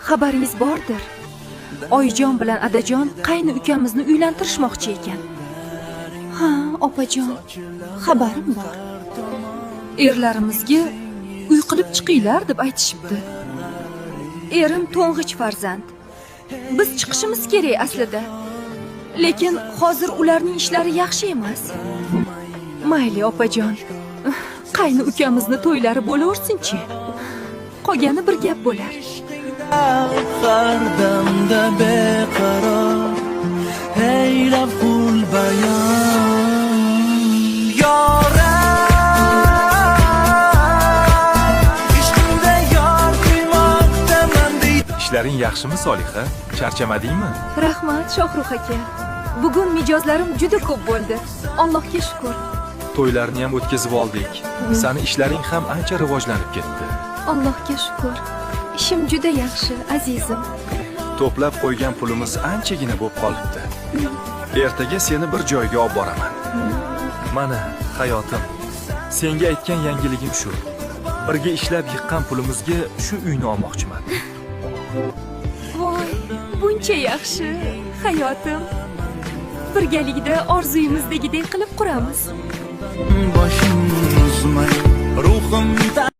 Xabaringiz bordir. Oyijon bilan adajon qayni ukamizni uylantirishmoqchi ekan. Ha, opajon, xabarim bor. Erlarimizga uy qilib chiqinglar deb aytishibdi. Erim to'ng'ich farzand. Biz chiqishimiz kerak aslida. Lekin hozir ularning ishlari yaxshi emas. Mayli, opajon. Qayni ukamizni to'ylari bo'laversinchi. Qolgani bir gap bo'lar. Har damda beqaror Eylab qul bayon Yorar Ishqingda yor kuymoqdaman. Ishlaring yaxshimi, Soliha? Charchamadingmi? Rahmat, Shohrux aka. Bugun mijozlarim juda ko'p bo'ldi. Allohga shukr. To'ylarni ham o'tkazib oldik. Sani ishlaring ham ancha rivojlanib ketdi. Allohga shukr. Ishim juda yaxshi, azizim. To'plab qo'ygan pulimiz anchagina bo'lib qolibdi. Ertaga seni bir joyga olib boraman. Mana, hayotim. Senga aytgan yangiligim shu. Birga ishlab yiqqan pulimizga shu uyni olmoqchiman. Voy, buncha yaxshi, hayotim. Birgalikda orzuyimizdagidek qilib quramiz. Boshim uzmay ruhim.